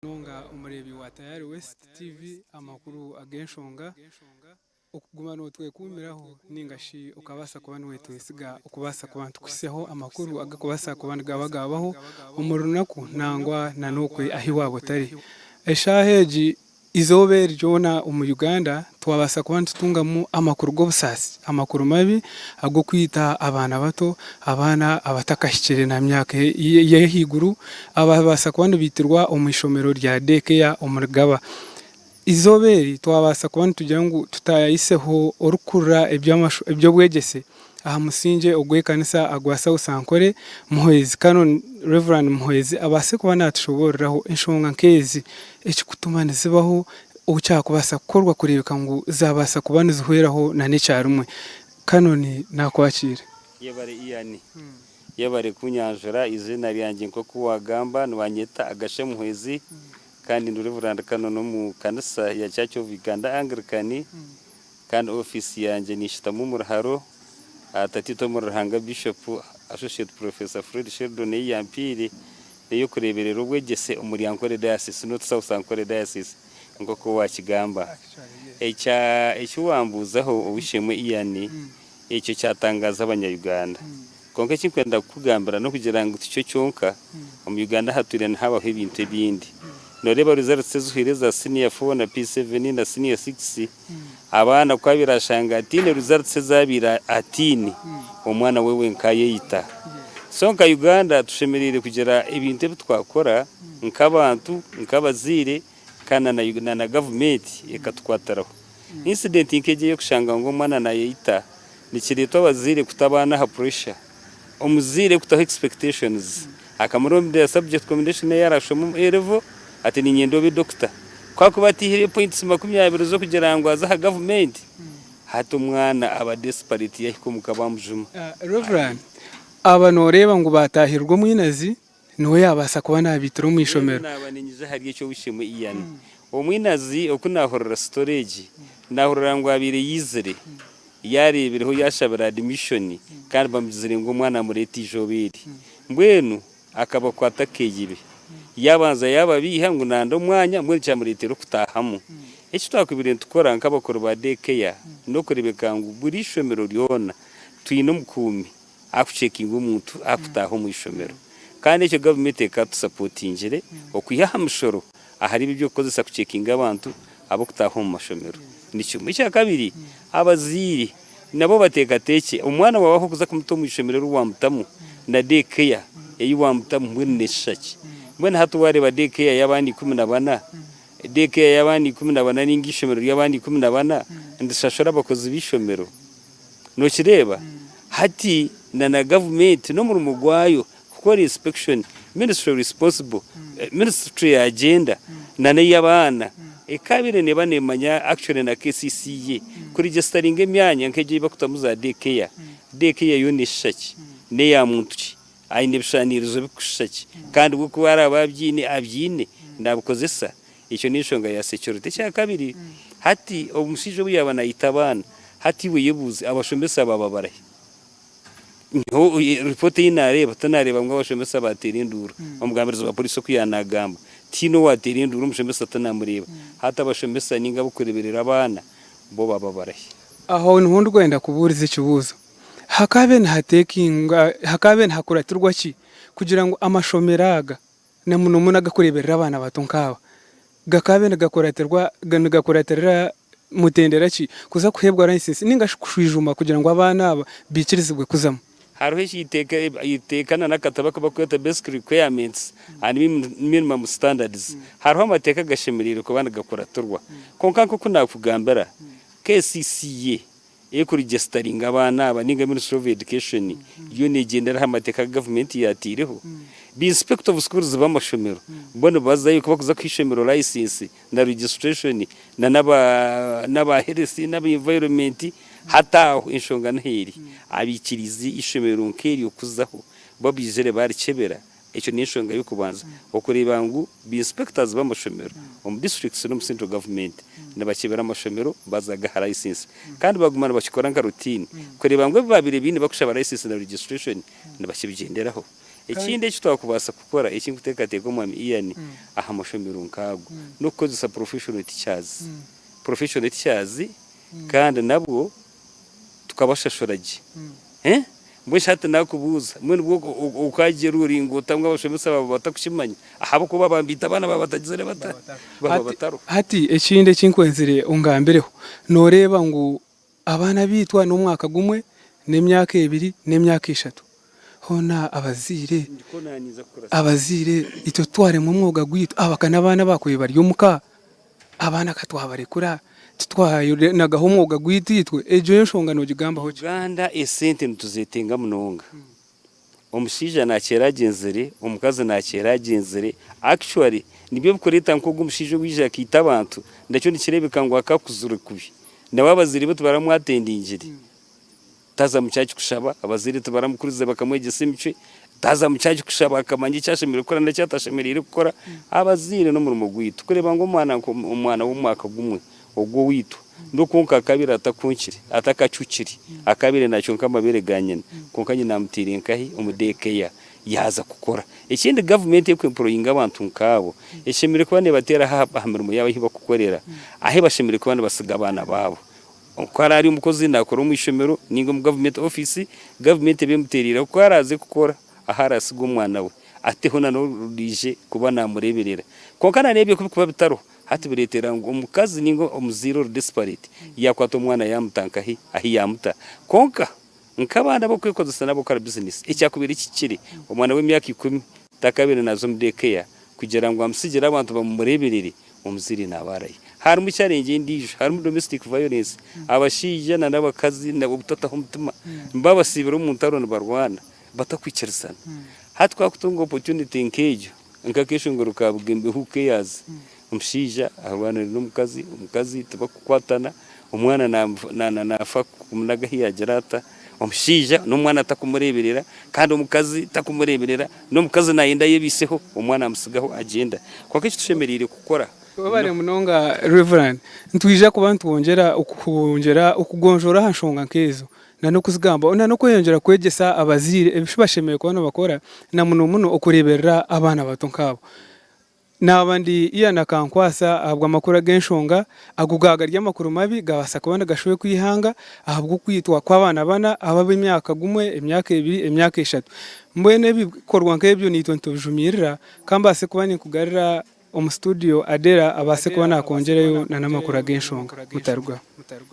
Munonga omureebi wa Tayari West TV amakuru ag'enshonga, okuguma notwekuumiraho ninga shi okabaasa kuba niwetwesiga okubaasa kuba nitukuhitsyaho amakuru agakubaasa kuba nigaba gaabaho omu runaku nangwa na n'okwe ahi waaba otari. Eshaaha egi Eizooba eri ryona omu Uganda twabaasa kuba nitutungamu amakuru g'obusaasi, amakuru mabi ag'okwita abaana bato, abaana abatakahikire na myaka y'ahaiguru ababaasa kuba nibaitirwa omu ishomero rya Day Care omuri Gaba. Eizooba eri twabaasa kuba nitugira ngu tutaayiseho orikukurira eby'obwegyese aha musingye ogw'ekanisa agwa South Ankole, Muhwezi Canon Rev. Muhwezi abaase kuba naatushoboororeraho enshonga nk'ezi, ekikutuma nizibaho, oku kyakubaasa kukorwa kureebeka ngu zaabaasa kuba nizihweraho n'ekyarimwe. Canon naakwakiire. Yebare Ian. Yebare kunyanjura. Eiziina ryangye nk'oku waagamba nibanyeta Agashe Muhwezi kandi ndi Rev. Canon omu kanisa ya Church of Uganda Anglican. Kandi ofiisi yangye ninshutamu omu ruharo aha Tataitwe omuri Ruhanga Bishop Associate Professor Fred Sheldon ei yampaire n'ey'okureeberera obwegyese omuri Ankole Diocese not South Ankole Diocese nk'oku waakigamba. Ekya eki wambuuzaho ow'eishe-emwe Ian ekyo kyatangaaza abanya-Uganda. Kwonka eki ndikwenda kukugambira n'okugira ngu tikyo kyonka, omu Uganda hatwire nihabaho ebintu ebindi. Nooreeba results ezihweire eza senior four na P7 na senior six, Abaana ku abaire ashanga ataine results ezi abaire ataine, omwana we wenka ayeyita. So nka Uganda tushemereire kugira ebintu ebi twakora nk'abantu, nk'abazaire kandi na na gavumenti ekatukwatiraho. Incident nk'egi ey'okushanga ngu omwana nayeyita nikireetwa abazaire kuta abaana aha pressure. Omuzaire kutaho expectations akamurondera subject combination ei arashome omu A level ati niinyenda obe doctor. Ku akuba ataihireyo points 20 z'okugira ngu aze aha gavumenti, hati omwana aba desperate yahika omuka bamujuma. Rev. Aba nooreeba ngu baataahirirwa omwinazi niwe yaabaasa kuba naabaitira omu ishomero. Mbwenu naaba niinyija ahari ekyo ow'eishe-emwe Ian. Omwinazi oku naahurira story egi, naahurira ngu abaire yaizire Yaareebireho yaashabira admission kandi bamugizire ngu omwana amureete eizooba eri. Mbwenu akabakwata akeeyibe. Yaabanza yaababeiha ngu nanda omwanya mbwenu kyamureetera okutaahamu. Eki twakubaire nitukora nk'abakuru ba day care n'okureebeka ngu buri ishomero ryona twine omukuumi arikucekinga omuntu arikutaaha omu ishomero. Kandi ekyo gavumenti ekatusapotingire okwiha aha mishoro ahari ebi eby'okukozesa kucekinga abantu ab'okutaaha omu mashomero. Ni kimwe. Ekyakabiri, abazaire nabo bateekateekye, omwana waawe ahu orikuza kumuta omu ishomero eri waamutamu na day care ei waamutamu mbwenu neeshusha ki? Mbwenu hati waareeba day care y'abaana 14, day care y'abaana 14 nainga eishomero ry'abaana 14 nirishashura abakozi b'eishomero? Nokireeba? Hati na na gavumenti n'omurimo gwayo kukora inspection, ministry responsible, ministry ya gender na n'ey'abaana ekaabaire neeba neemanya actually na KCCA kuregisteringa emyanya nk'egyo ei barikutamu za day care. Day care yo neeshusha ki? N'eya muntu ki? Aine ebishushaniirizo birikushusha ki? Kandi we ku araabe abyine, abyine? Naabikozesa? Ekyo n'enshonga ya security. Ekyakabiri, hati omushaija obu yaaba naita abaana, hati iwe yebuuze abashomesa baaba barahi? Nyowe report ei naareeba, tinaareeba ngu abashomesa baateera enduuru. Omugambirizi wa poriisi oku yaanaagamba, tihaine owaateera enduuru omushomesa tinaamureeba. Hati abashomesa nainga abarikureeberera abaana bo baaba barahi? Aho niho ndikwenda kubuuriza ekibuuzo. Hakaabe nihateekinga, hakaabe nihakuratirwa ki kugira ngu amashomero aga na muno muno agakureeberera abaana bato nk'aba gakaabe nigakuratirwa nigakuratirira mutendera ki kuza kuheebwa layisinsi nainga shi kushwijuma kugira ngu abaana aba baikirizibwe kuzamu? Hariho eiteeka eiteeka na n'akatabo aku barikweta Basic Requirements and Minimum Standards. Hariho amateeka agashemereire kuba nigakuratirwa. Kwonka nk'oku naakugambira, KCCA Erikuregisitaringa abaana aba ninga Ministry of Education yo negyendera aha mateeka agu gavumenti yateireho. Ba inspector of schools b'amashomero bo nibazayo ku bakuza kuha ishomero license na registration na n'aba health n'aba environment hati aho enshonga niho eri. Abaikiriize ishomero nk'eryo kuzaho bo baizire barikyebera Ekyo n'enshonga y'okubanza okureeba ngu ba inspectors b'amashomero omu districts n'omu central government nibakyebera amashomero baza gaha license kandi baguma nibakikora nka routine kureeba ngu ebi babaire baine bakushaba license na registration nibakibigyenderaho. Ekindi eki twakubaasa kukora, eki nkuteekateeka Omwami Ian, aha mashomero nk'ago, n'okukozesa professional teachers, professional teachers kandi nabwo tukabashashura gye. Mbwenu shi hati naakubuuza, mbwenu bwo okaagira ori ngu ota ngu abashomesa baaba batakukimanya ahabw'okuba baaba nibaita abaana baaba batagizire bata? Baaba batariho. Hati ekindi eki nkwenzire ongambireho, nooreeba ngu Abaana baitwa n'omwaka gumwe, n'emyaka ebiri, n'emyaka eshatu. Hoona abazaire, abazaire itwe tutwaremu omwoga gwaitu, aba ka n'abaana abaakubaire bari omuka, abaana ka twabarekura titwayenagaho omwoga gwaitu itwe, egyo enshonga noogigambaho ki? Uganda esente nituzetenga munonga. Omushaija nakyera agyenzire, omukazi nakyera agyenzire, actually nibyo bikureeta nk'ogu omushaija owaija akaita abantu, nakyo nikireebeka ngu akakuzire kubi. Nawe abazaire be tibaramwatendingire, taza mu church kushaba, abazaire tibaramukurize bakamwegyesa emicwe, taza mu church kushaba akamanya eki ashemereire kukora n'eki atashemereire kukora. Abazaire n'omurimo gwaitu kureeba ngu omwana omwana w'omwaka gumwe Ogwo owaitu n'okwonka akabaire atakonkire, atakacukire, akabaire nakyonka amabeere ga nyina, kwonka nyina amutaire nkahi? Omu day care, yaaza kukora. Ekindi gavumenti eku employinga abantu nkaabo, eshemereire kuba nebateeraho aha mirimo yaabo ahu bakukorera, ahu bashemereire kuba nibasiga abaana baabo. Ku araabe ari omukozi naakora omu ishomero ninga omu gavumenti ofiisi, gavumenti ebe emuteereireho ku araaze kukora ahu araasiga omwana we, ateho na n'oriije kuba naamureeberera. Kwonka na n'ebyo ku birikuba bitariho, Hati bireetera ngu omukazi ninga omuzaire ori desperate yaakwata omwana yaamuta nkahi ahi yaamuta. Kwonka nk'abaana ab'okwekozesa n'ab'okukora bizinesi, ekyakubaire kihikire, omwana w'emyaka ikumi takabaire naaza omu day care kugira ngu amusigire abantu bamumureeberere, omuzaire naaba arahi? Harimu challenge endiijo, harimu domestic violence, abashaija na n'abakazi obutataho omutima, nibaba basiibire omu ntaro nibarwana batakwikirizana. Hati ku akutunga opportunity nk'egyo, Nk'akeshongoro ka Bugembe Who Cares, omushaija arwanire n'omukazi, omukazi tibakukwatana, omwana naafa kumunaga ahu yaagira ata, omushaija n'omwana takumureeberera kandi omukazi takumureeberera, n'omukazi naayenda ayebaiseho, omwana amutsigaho agyenda. Kwonka eki tushemereire kukora. Webare munonga Rev. Nitwija kuba nitwongyera okuhongyera okugonjoora aha nshonga nk'ezo. Na n'okuzigamba na n'okweyongyera kwegyesa abazaire ebi bashemereire kuba nibakora na muno muno okureeberera abaana bato nk'abo. Naaba ndi Ian Akankwasa ahabw'amakuru ag'enshonga, ago gaaba gari amakuru mabi gabaasa kuba nigashwekwa eihanga ahabw'okwitwa kw'abaana bana aba ab'emyaka gumwe, emyaka ebiri, emyaka eshatu. Mbwenu ebikorwa nk'ebyo naitwe nitubijumirira ka mbaase kuba ninkugarira omu studio Adela abaase kuba naakwongyerayo na n'amakuru ag'enshonga. Mutarugwaho.